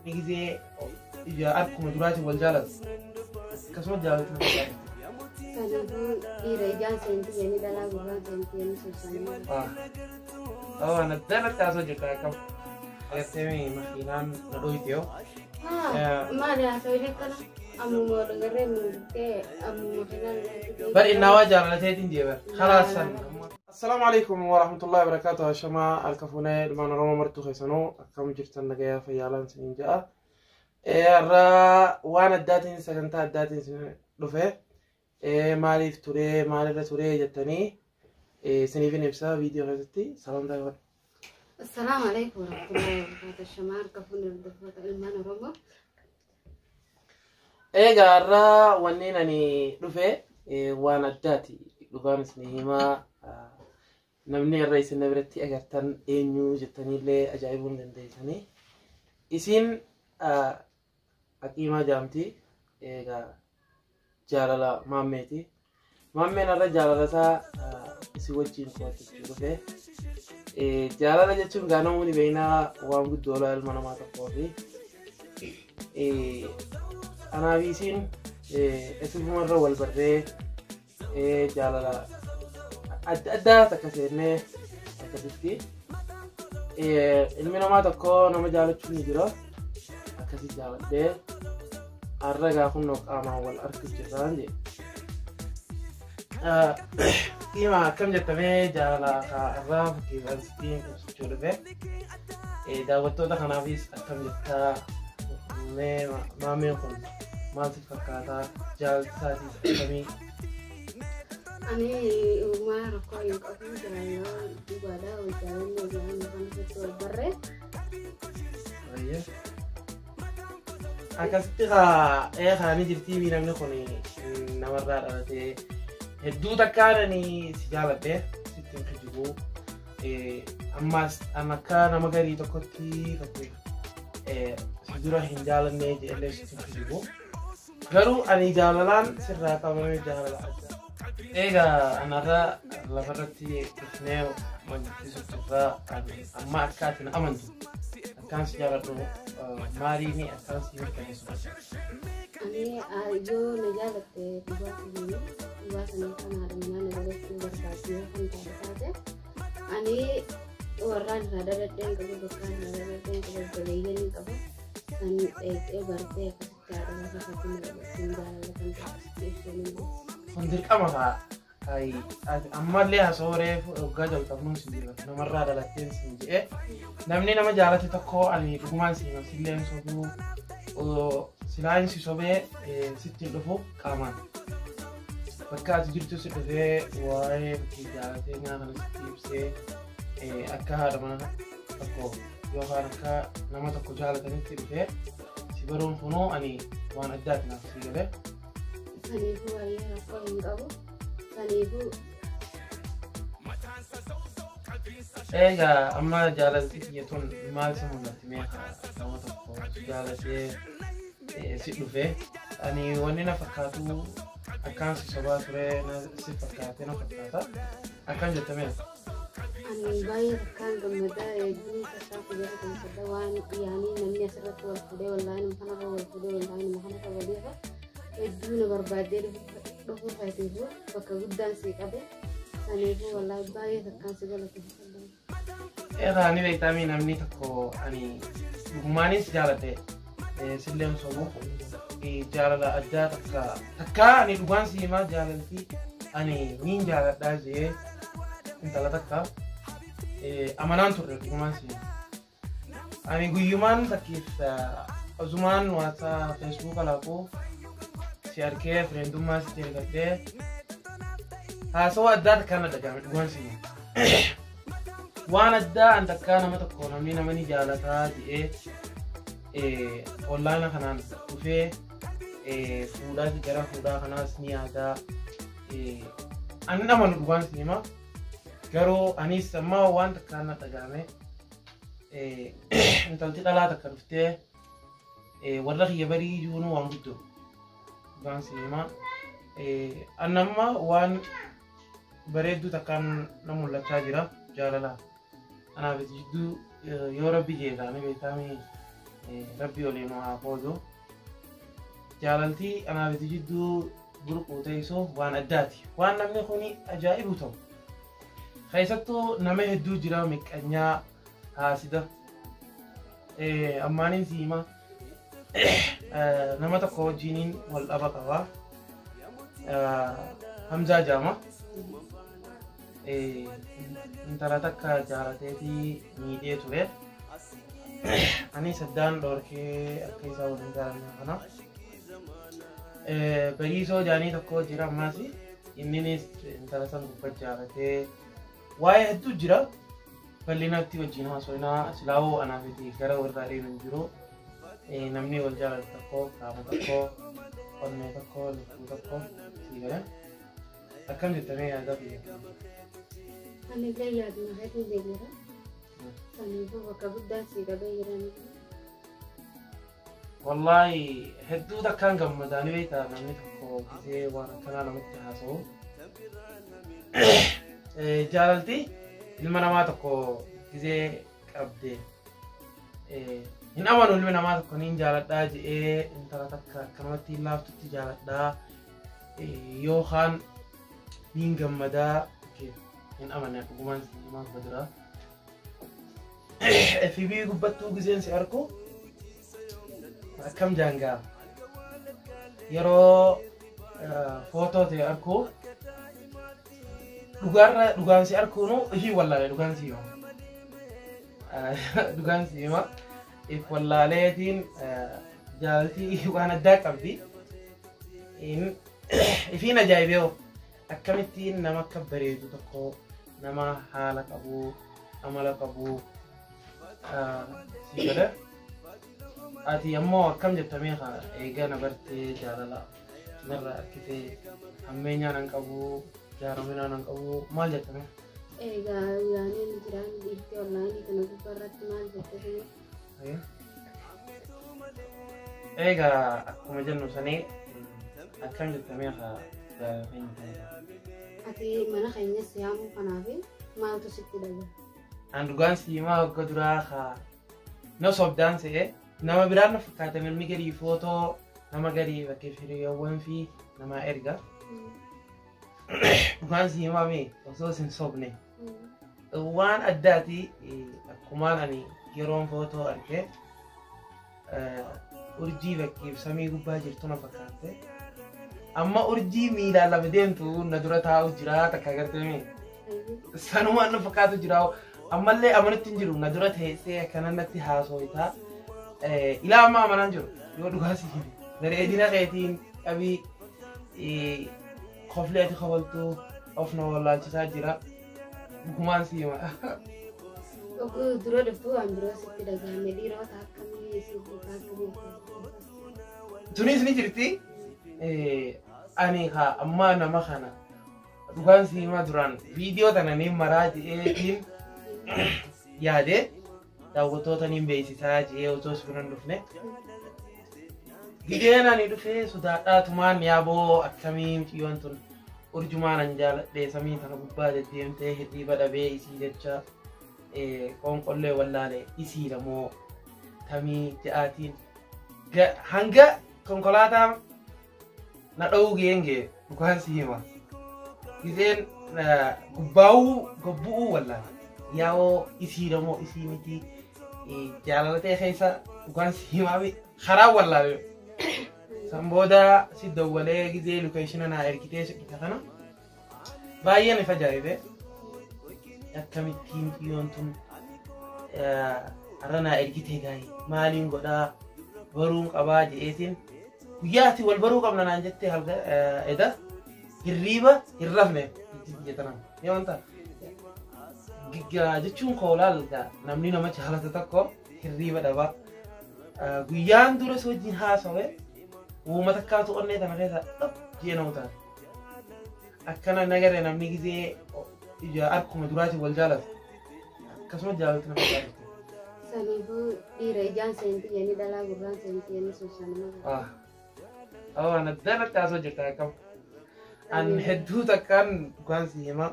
Gizee ija akkuma duraatiin wal jaalatu. Akkasuma jaalatu nama jaalatu. Kanaafuu dhiira ijaan seenti jedhanii dhalaa gurraan seenti jedhanii socho'anii. Waan adda irratti haasoo jirta akkam. Agartee makiinaan na dhoyte yoo. Maali haasawin akkana? Ammuma wal agarree mul'attee ammuma makiinaan Bar innaawaa jaalalateetiin jee bar. Khalaas san. Assalaamu alaikum warahmatullahi wabarakatuh. Ashamaa harka fuunee ilmaan Oromoo martuu keessanuu akkam jirtan nagayaa fayyaalaan isiniin ja'a. Har'a waan addaatiin sagantaa addaatiin isin dhufe. Maaliif turee maalirra turee jettanii isiniifin ibsa viidiyoo keessatti salamtaa godha. Assalaamu alaikum warahmatullahi wabarakatuh. Ashamaa harka fuunee hordoftoota ilmaan Oromoo. Egaa har'a wanneen ani dhufe waan addaati. Dhugaan isin himaa namni irra isin biratti agartan eenyu jettaniillee ajaa'ibuu hin dandeessanii. Isin Haqiimaa jaamti. Egaa jaalala maammeeti. Maammeen har'a jaalala isaa isin wajjin qo'achuu dhufe. Jaalala jechuun gaa namoonni beeknaa waan guddoo ilma namaa tokkoo fi anaaf isiin isifumarra wal barree jaalala adda addaa takka seennee akkasitti ilmi namaa tokko nama jaalachuun ni jira akkasi jaaladhee har'a gaa kunnoo qaamaan wal argu jirraan jee. Dhima akkam jettamee jaalala har'aa fakkiidhaan sittiin ibsachuu dhufe daawwattoota kanaafis akkam jettaa mee maameen kun maal sitti fakkaataa jaalalli isaatis akkamii? Ani uumaa rakkoo hin qabu jaalala dhugaadha wal jaalanne jaalanne kan irratti wal barree. Akkasitti kaa kaanii jirtii namni kun namarraa dhalatee hedduu takkaan ani si jaaladhe sitti hin kijibu. Ammas an akka nama garii tokkotti fakkeef si dura hin jaalanne jedhellee sitti hin kijibu. Garuu ani jaalalaan sirraa qabamee jaalala adda. Egaa anarra lafarratti dhufnee wanti jirraa amma akka ati na amantu akkaan si jaaladhu maaliini akkaan si mirkaneessu barbaada. Ani yoo na jaalatte dhugaa sanii dhugaa sanii kan haadha manaa na godhachuu barbaaddu yoo kan taate ani warraan irraa dhaladhee hin qabu bakka irraa dhaladhee hin qabu obboleeyyan hin qabu san dheeqee bartee akkasitti haadha warra isaatti na godhachuun jaalala kan ta'e ibsuu ni Kun dirqama kaa ammallee haasawaa waggaa jalqabnuun si jira namarraa dhalatteen siin jedhee namni nama jaalate tokko ani dhugumaan si hima sillee hin sobuu silaa si sobee sitti hin dhufu qaamaan bakka ati jirtu si dhufee waa'ee fakkii jaalatee nyaata kana sitti ibsee akka haadha mana tokko yookaan akka nama tokko jaalatanitti dhufee si baruun kunuu ani waan addaati naaf si galee. Saniifuu baay'ee rakkoo hin qabu. Saniifuu Egaa amma jaalalti kiyya tun maal si mul'atti mee nama tokko si jaalatee si dhufe ani wanni na fakkaatu akkaan si sobaa ture si fakkaate na fakkaata akkam jettamee? Ani baay'ee takkaan gammadaa hedduu takkaan si galateeffadha waan yaanii namni asirratti wal fuudhee wallaahi nama kanarra wal fuudhee wallaahi nama kanarra waliirra hedduu na barbaaddee dhufuu keetiifuu bakka guddaan si qabe saniifuu wallaahi baay'ee takkaan si galateeffadha. Egaa ni beektaa namni tokko ani dhugumaanis jaaladhe sillee hin sobu jaalala addaa takka takka ani dhugaan si himaa jaalalti ani niin jaaladhaa jee intala takka amanaan turre dhugumaan si hima. Ani guyyumaan takkiif ozumaan WhatsApp Facebook laaquu si arkee friendummaa sitti ergadhee haasawaa addaa takkaan na dhagahame dhugaan si hima. Waan addaa an takkaa nama tokko namni nama ni jaalataa jedhee onlaayina kanaan dhufee fuudhaa gara fuudhaa kanaas ni yaadaa ani amanu dhugaan si hima. Garuu anis amma waan takkaan na dhagahame intalti dhalaa takka dhuftee warra kiyya barii juunuu waan guddoo dhugaan si hima. An amma waan bareedduu takkaan na mul'achaa jira jaalala. Anaaf jidduu yoo rabbi jeeqaame beekame Rabbi waliin nu haa qoodu. Jaalaltii anaaf ati jidduu burquu teessoo waan addaati. Waan namni kuni ajaa'ibu ta'u. Keessattuu nama hedduu jira miqqanyaa haasida. Ammaaniin si hima nama tokko wajjiniin wal dhaba qaba. Hamzaa jaama. Intala takka jaalateetii miidhee ture. Ani saddaan dhorkee akka isaa waliin jaalanne kana. Bariisoo jaanii tokko jira ammaas inninis intala san gubbaa jaalatee waa'ee hedduu jira. Bal'inatti wajjin haasofnaa silaawoo anaaf itti gara warraa deeman jiru. Namni wal jaalatu tokko qaama tokko onnee tokko lubbuu tokko sii gala. Akkam jettamee yaada biyya? Ani illee yaaduma hedduu deebiira. Saniifuu bakka guddaa sii qabee jiran. Wallaahi hedduu takkaan gammadaa ni beektaa namni tokko gisee waan akkanaa namatti haasa'u. Jaalalti ilma namaa tokko gisee qabde hin amanu ilmi namaa tokko niin jaaladhaa je'ee intala takka akkanumatti hin laaftutti jaaladhaa yookaan niin gammadaa hin amane dhugumaan si himaa badira. FB gubbattuu giseen si arku akkam jaangaa yeroo footoo ta'e arku dhugaarra dhugaan si arkuunu ishii wallaale dhugaan si hima. Dhugaan si hima. If wallaaleetiin jaalaltii waan addaa qabdi. Ifiin ajaa'ibee hoo akkamittiin nama akka bareedu tokko nama haala qabu amala qabu si godhe. Ati ammoo akkam jettamee haa eega na bartee jaalala narra harkitee hammeenyaa nan qabu jaarominaa nan qabu maal jettamee? Egaa yaaniin jiraan dhiirtii onlaayinii kana gubbaa irratti maal jette? Egaa akkuma jennu sanii akkam jettamee haa jaalala keenya ta'e. Ati mana keenyas yaamuu kanaaf maaltu sitti dhaga'ama? An dhugaan si himaa wagga duraa haa na sobdaan se'e nama biraan na fakkaata namni garii footoo nama garii bakkee hiriyoowwan fi namaa erga. Dhugaan si himaa mee osoo isin sobne waan addaati akkumaan ani yeroon footoo arge urjii bakkeef samii gubbaa jirtu na fakkaatte. Amma urjii miilaan lafa deemtu na dura taa'u jira takka agartee mee sanumaan na fakkaatu jira ammallee amanitti hin jiru na dura teessee akkana natti haasootaa ilaa amma amanaan jiru yoo dhugaa si hime bareedina keetiin qabii koflee ati kofaltuu of na wallaalchisaa jira dhugumaan si hima. Oguu dura dhuftu waan biroo sitti dhaga'ame dhiirota akkamii si duukaa akkamii? Tunis ni jirti. Ani haa ammaa nama kana dhugaan si himaa duraan viidiyoo tana niin maraa je'eetiin yaade daawwattoota niin beeksisaa je'ee osoo si bira hin dhufne. Gideen ani dhufee sodaadhaatumaan yaaboo akkamii mucayyoon tun urjumaan an jaaladhee samii tana gubbaa deddeemtee hirriiba dhabee isii jecha qoonqollee wallaale isiidha moo tamii ja'aatiin hanga konkolaataa na dha'uu geenge dhugaan si hima. Gizeen gubbaa'uu gobbu'uu wallaale yaa'oo isiidha moo isii miti jaalalatee keessa dhugaan si himaa karaa wallaale. San booda si dawwalee gizee lokeeshina naa ergitee si dhufe kana baay'een if ajaa'ibe. Akkamittiin xiyyoon tun har'a naa ergitee gaarii maaliin godhaa baruun qabaa je'eetiin guyyaa ati wal baruu qabna naan jettee halka eda hirriiba hin rafne jettanam. Ni wanta jechuun koo laal namni nama jaalatu tokko hirriiba dhabaa. Guyyaan dura si wajjin haasawe uuma takkaatu onnee tana keessa dhop jee nama taate. Akkana nagare namni gizee ija akkuma duraatiin wal jaalatu. Akkasuma jaalatu nama jaalatu. Saniifuu dhiira ijaan seenti jedhanii dhalaa gurraan seenti jedhanii suusanuma. Waan adda irratti haasoo jirta akkam. An hedduu takkaan dhugaan si hima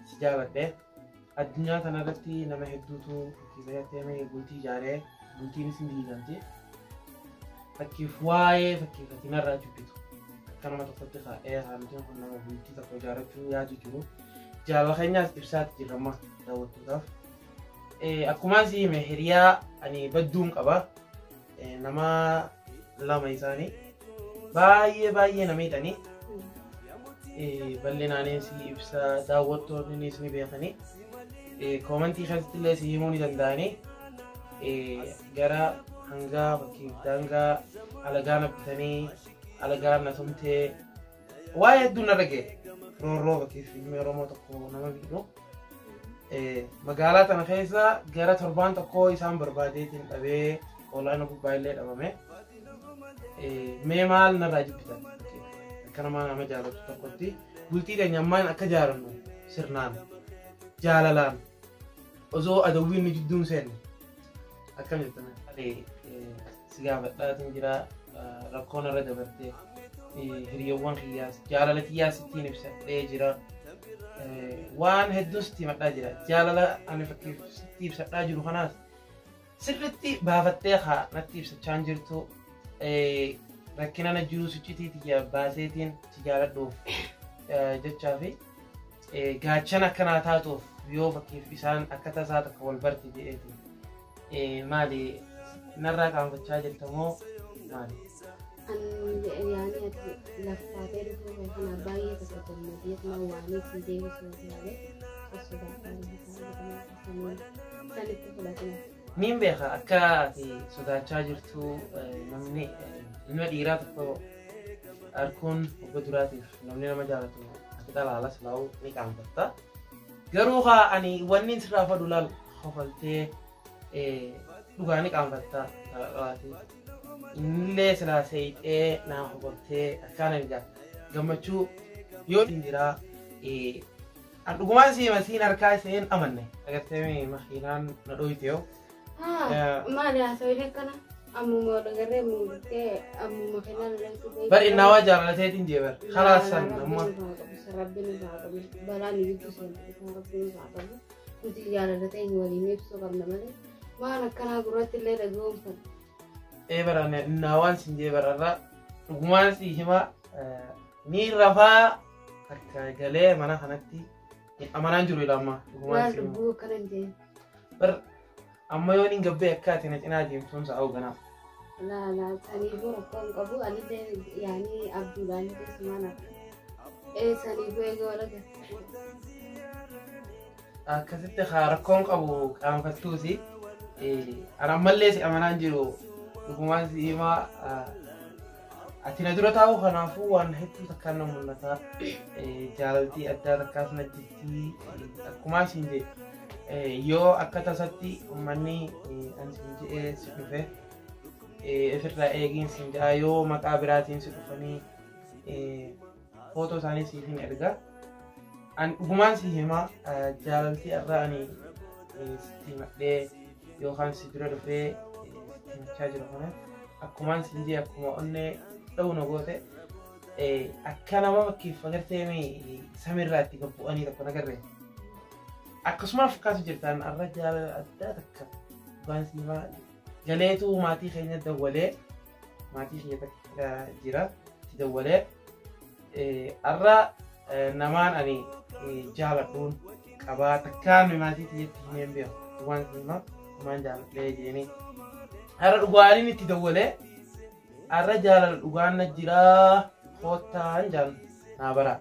si jaaladhe. Addunyaa kanarratti nama hedduutu fakkii fayyadamee bultii ijaaree Bultiinis ni diigamti. Fakkiif waa'ee fakkiif ati narraa jibbitu. Akka nama tokkotti kaa'ee haamtiin kun nama bultii tokko ijaarrachuu yaadu jiru. Jaalala keenyaas ibsaatti jirra amma daawwattootaaf. Akkuma si hime hiriyaa ani badduun qaba. Nama lama isaanii baay'ee baay'ee na miidhanii. Bal'inaanis ibsa daawwattoonnis ni beekanii. Koomantii keessatti illee si himuu ni danda'anii. Gara hangaa fakkiif daangaa alagaa na bitanii alagaa na tumtee waa'ee hedduu narra ga'e. Roorroo fakkiif ilmi Oromoo tokko nama miidhu. Magaalaa tana keessa gara torbaan tokkoo isaan barbaadeetiin dhabee olaana gubbaa illee dhabame. Mee maal narraa jibbitan? Akka nama nama jaalatu tokkotti bultii keenya ammaan akka jaarannu sirnaan jaalalaan osoo adawwiin nu jidduun seenne akkam jettan? Si gaafadhaatiin jira rakkoon irra dabartee hiriyoowwan kiyyaas jaalala kiyyaas ittiin ibsadhee jira. Waan hedduus itti himadhaa jira. Jaalala ani fakkiif sitti ibsadhaa jiru kanaas sirriitti baafattee haa natti ibsachaa hin jirtu. Rakkina na jiru siccitii tiyya baaseetiin si jaaladhuuf jechaa fi gaachana akkanaa taatuuf yoo fakkiif isaan akka tasaa tokko wal barte jedheeti. Maali narraa qaanfachaa jirta moo maali? Yaani ati laftaatee dhufuu kee kana baay'ee tokko gammadee waanii si deebisuu yaale sodaachaa sanitti fudhatee. Niin beeka akka ati sodaachaa jirtu namni ilma dhiiraa tokko arguun obbo duraatiif namni nama jaalatu ati dhalaalas laa'u ni qaanfatta. Garuu haa ani wanni sirraa fadhu laal kofaltee dhugaa ni qaanfatta dhalaati. Innillee silaa seeyxee naa kofaltee akkaan egaa gammachuu yoo hin jiraa an dhugumaan siima siin harkaa isheen amanne agartee makiinaan na dhoyte yoo. Maali haasawin akkana ammuma wal agarree muudtee ammuma kanaan loltu. Bar innaawaa jaalalateetiin jee bar kalaas san amma. Rabbiin irraa qabu balaan ibiddu seentu rabbiin irraa qabu nuti jaalala ta'e waliin ibsuu qabna malee waan akkanaa gurratti illee dhaga'uun Ee bara innaawaan sin jee bararraa dhugumaan si hima ni rafaa akka galee mana kanatti amanaan jiru ilaa dhugumaan maal si hima. lubbuu akkana hin jeen. Bar amma yoon hin gabbee akka ati na cinaa deemtuun sa'aa ganaaf. Laa laa saniifuu rakkoo hin qabu anillee yaanii abduudhaan illee sumaan akka ee saniifuu eega wal agarre. Akkasitti haa rakkoon qabu qaanfattuusi. Ani ammallee si amanaan jiru dhugumaan si himaa ati na dura taa'u kanaafuu waan hedduu takkaan na mul'ata. Jaalaltii addaa takkaas na jirti akkumaa siin jedhe yoo akka tasatti uummanni an siin jedhee si dhufe ofirraa eegiin siin jedha yoo maqaa biraatiin si dhufanii footoo isaanii siif hin erga. An dhugumaan si himaa jaalaltii irraa ani sitti himadhee yookaan si dura dhufee sitti himachaa jiru kana akkumaan siin jee akkuma onnee dha'u na goote akka nama fakkiif agartee samiirraa itti gad bu'anii tokko nagarree. Akkasuma fakkaatu jirtaan arra jaalala addaa takka dhugaan si himaa galeetu maatii keenya dawwalee maatii keenya takka jira itti dawwalee arra namaan ani jaaladhuun qabaa takkaan maatii kiyyatti himeen beeku dhugaan si himaa namaan jaaladhee jeeni. Har'a dhugaaniin itti dawwalee har'a jaalala dhugaan na jiraa koottaan jaan naa bara.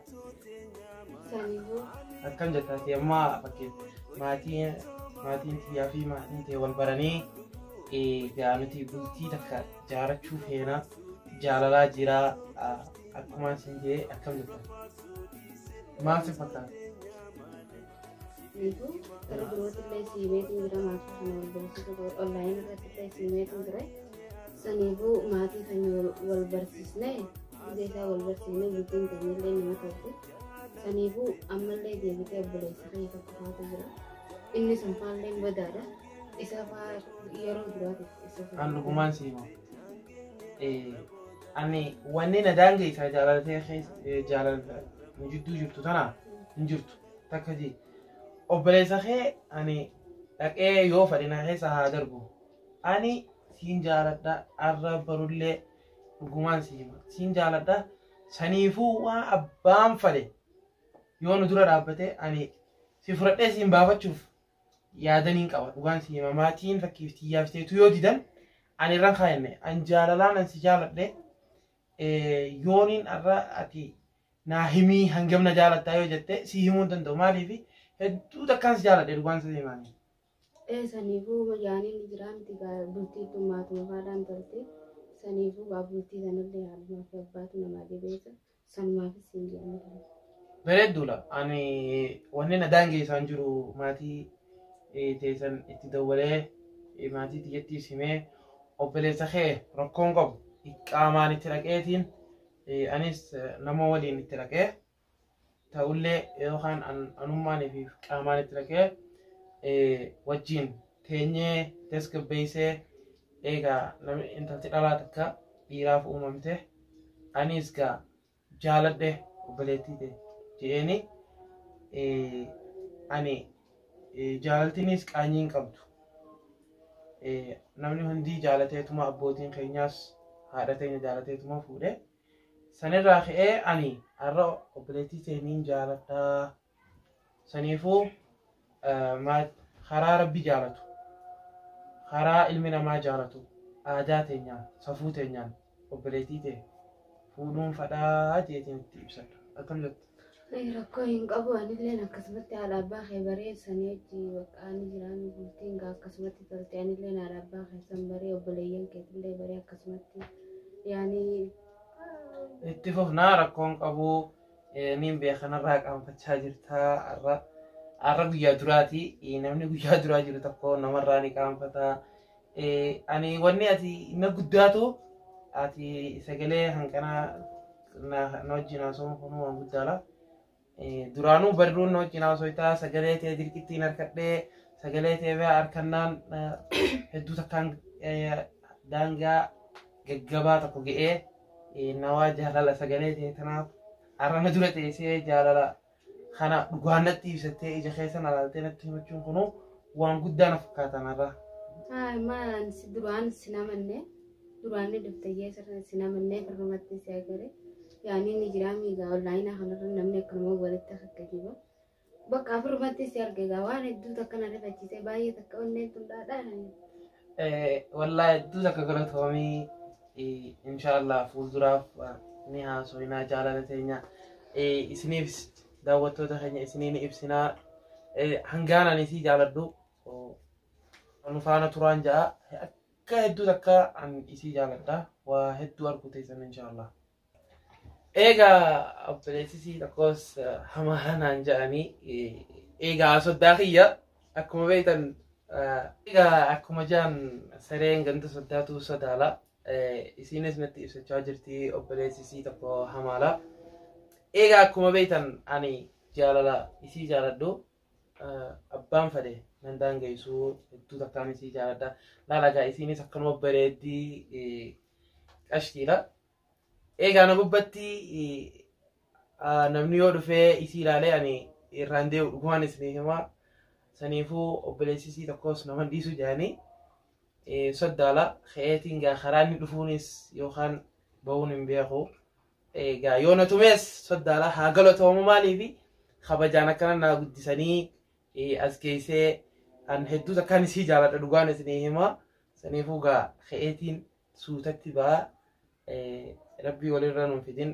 Saniifuu Akkam jettaati amma fakkeef maatiin tiyyaa fi maatiin ta'e wal baranii egaa nuti bultii takka jaarachuu feena jaalalaa jiraa akkuma isin jee akkam jettan? Maal si fakkaata? Saniifuu gara birootti illee siimeetiin jira maatii kana wal barsiisuu onlaayinii irratti illee siimeetiin ture. Saniifuu maatii keenya wal barsiisnee hunda isaa wal barsiisnee bultiin keenya illee nama tolti. Saniifuu ammallee deebitee obboleessa kee tokko faatu jira. Inni sun faallee badaadha. Isa faa yeroo duraatiif isa faa. An dhugumaan si hima. Ani wanni na daangeessa jaalatee jaalala nu jidduu jirtu tana hin jirtu takka jee. Obboleessa kee ani dhaqee yoo fedhe na keessa haa darbu. Ani siin jaaladha arra barullee dhugumaan si hima. Siin jaaladha saniifuu waan abbaan fadhe yoo nu dura dhaabbate ani si fudhadhee siin baafachuuf yaadaniin qaba dhugaan si hima. Maatiin fakkiif tiyyaaf teetu yoo didan ani irraan kaayenne an jaalalaan an si jaaladhe yooniin arra ati naa himii hangam na jaalattaa yoo jette si himuu hin danda'u. Maaliif hedduu takkaan si jaaladhe dhugaan si himaani. Saniifuu yaaniin ni jira miti bultii maatuma faadhaan tolte. Saniifuu bultii sanallee haadhumaa fi abbaatu namaa jabeessa. Sanumaafis siin jedhanii. Bareedduudha. Ani wanni na daangeessaan jiru maatii teessan itti dawwalee maatii tiyyattiis himee obboleessa kee rakkoon qabu qaamaan itti dhaqeetiin anis nama waliin itti dhaqee ta'ullee yookaan anummaan fi qaamaan itti dhaqee wajjin teenyee tasgabbeessee eegaa namni intalti dhalaa takka dhiiraaf uumamte anis gaa jaaladhe obboleettii ta'e je'eeni ani jaalaltiinis qaanyii hin qabdu. Namni hundi jaalateetuma abbootiin keenyaas haadha teenya jaalateetuma fuudhe. Sanirraa ka'ee ani har'a obboleettii teeniin jaaladhaa. Saniifuu karaa rabbi jaalatu, karaa ilmi namaa jaalatu, aadaa teenyaan, safuu teenyaan obboleettii ta'e fuudhuun fadhaa jeetiin itti ibsadha. Akkam jetta? Rakkoo hin qabu anilleen akkasumatti haadha abbaa kee baree sanii hojii bakka ani jiraan bultiin gaa akkasumatti tolte anilleen haadha abbaa kee san baree obboleeyyan keetillee baree akkasumatti yaani. Itti fufnaa rakkoon qabu niin beekanarraa qaanfachaa jirtaa har'a har'a guyyaa duraati namni guyyaa duraa jiru tokko namarraa ni qaanfata. Ani wanni ati na guddaatu ati sagalee hanqanaa na wajjin haasa'uun kun waan guddaadha. Duraanuu barruun na wajjin haasa'aa sagalee ta'e dirqittiin harkadhee sagalee ta'e harkannaan hedduu takkaan daangaa gaggabaa tokko ga'ee nawaa jaalala sagalee ta'e tanaaf har'a na dura teessee jaalala kana dhugaan natti ibsattee ija keessa na ilaaltee natti himachuun kunuu waan guddaa na fakkaatan har'a. Maal si duraan si namanne duraan ni dhuftayyee sirna si namanne firrumatti si agare yaani ni jira miigaa onlaayinaa kanarra namni akkanuma walitti akka jiru. Bakka afurumatti si arge gaa waan hedduu takka na rifachiise baay'ee takka onneen tun dhaadhaa. Wallaahi hedduu takka galatoomii inshaallah fuulduraaf ni haasofnaa jaalala teenya isiniif daawwattoota keenya isinii ni ibsinaa hangaan ani isii jaaladhu nu faana turaan ja'a akka hedduu takka ani isii jaaladha waa hedduu arguu teessan inshaallah. Eegaa obboleessisii tokkos hamaa naan jedhanii eegaa soddaa kiyya akkuma beektan eegaa akkuma jedhan sareen ganda soddaatu sodaala. Isinis natti ibsachaa jirti obboleessisii tokko hamaala. Eegaa akkuma beektan ani jaalala isii jaaladhu abbaan fadhe nan daangeessuu hedduu takkaan isii jaaladha. Laalagaa isinis akkanuma bareeddii qashtiidha. Eegaa na gubbatti namni yoo dhufee isii ilaalee ani irraan deemu dhugumaan isinii hima. Saniifuu obboleessisii tokkos nama dhiisu jedhanii soddaala ka'eetiin gaa karaa inni dhufuunis yookaan bahuun hin beeku. Egaa yoo na tumees soddaala haa galatoomu maaliifi kabajaan akkana naa guddisanii as geessee an hedduu takkaan isii jaaladha dhugaan isinii hima. Saniifuu gaa ka'eetiin suutatti ba'a. Rabbii walirra nuun fidin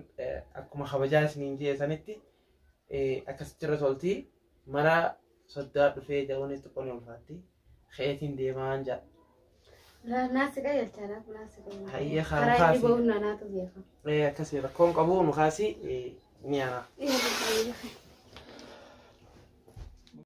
akkuma kabajaa isiniin jee sanitti akkasitti irra tolti mana soddaa dhufee jedhuunis xiqqoo ni ulfaatti ka'eetiin deemaan jedha. Naasi qajeelchaadhaaf naasi qajeelcha. Hayyee Karaa kaan inni kaasi. bahuun naanaatu beeka. Akkasii rakkoon qabu nu kaasi ni ana.